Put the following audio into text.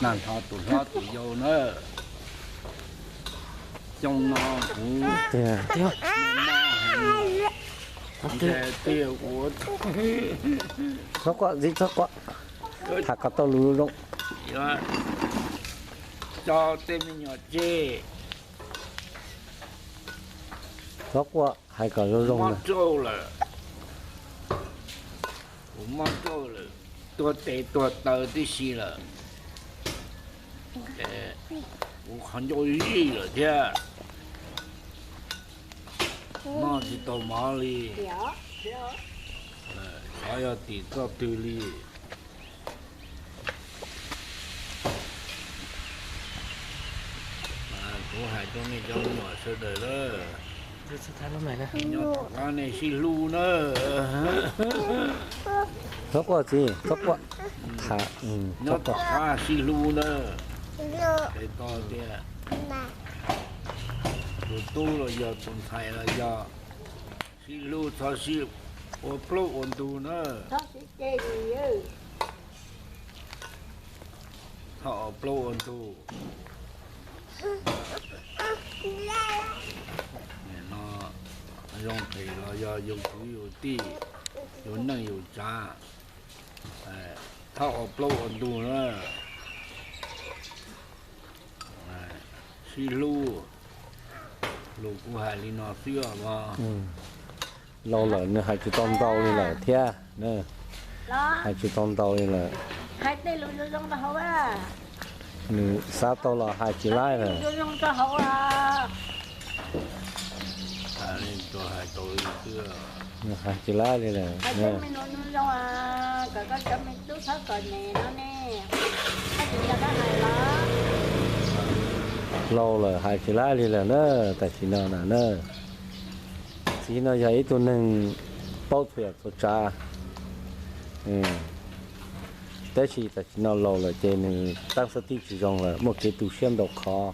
Nag hmo tus hlob tus yau na, xyoo no kuv tiag, tiag, tiag ua txhob quaj, txiv txhob quaj, tham kom tau lus zoo. Coj tej me nyuam tseg. Txhob quaj, hais kom zoo zoo. Mob rauj lawm, kuv mob rauj lawm, tuag tes tuag taw tib si lawm. Kuv qhov ncauj zij lawm thiab, noj tsis tau mov li. Xyov yog tim txoj twg li. Kuv hais rau nej cov me nyuam sawv daws lawm, nyob tom qab nej sib hlub na. Txhob quaj txiv, txhob quaj. Nyob tom qab sib hlub na. Es tau tias tus tub los yog tus ntxhais los yog, sib hlub txhob sib ua plaub ua ntug na. Txhob ua plaub ua ntug. No zoo phem los yog yus kwv yus tij, yus neej yus tsav, txhob ua plaub ua ntug na. Sib hlub, lus kuv hais li no xwb os mog. Laus lawm nws hais tsis tau ntau li lawm thiab. Hais tsis tau ntau li lawm. Nws xav tau los hais tsis laib lawm. Nws hais tsis laib li lawm. Laus lawm hais tsis laib li lawm na, tam sim no na. Txiv no yog ib tug neeg paub txhua yam txhua tsav, tab sis tam sim no laus lawm ces nws teeb xab tib tsis zoo lawm, muaj kev tu siab ntau qhov.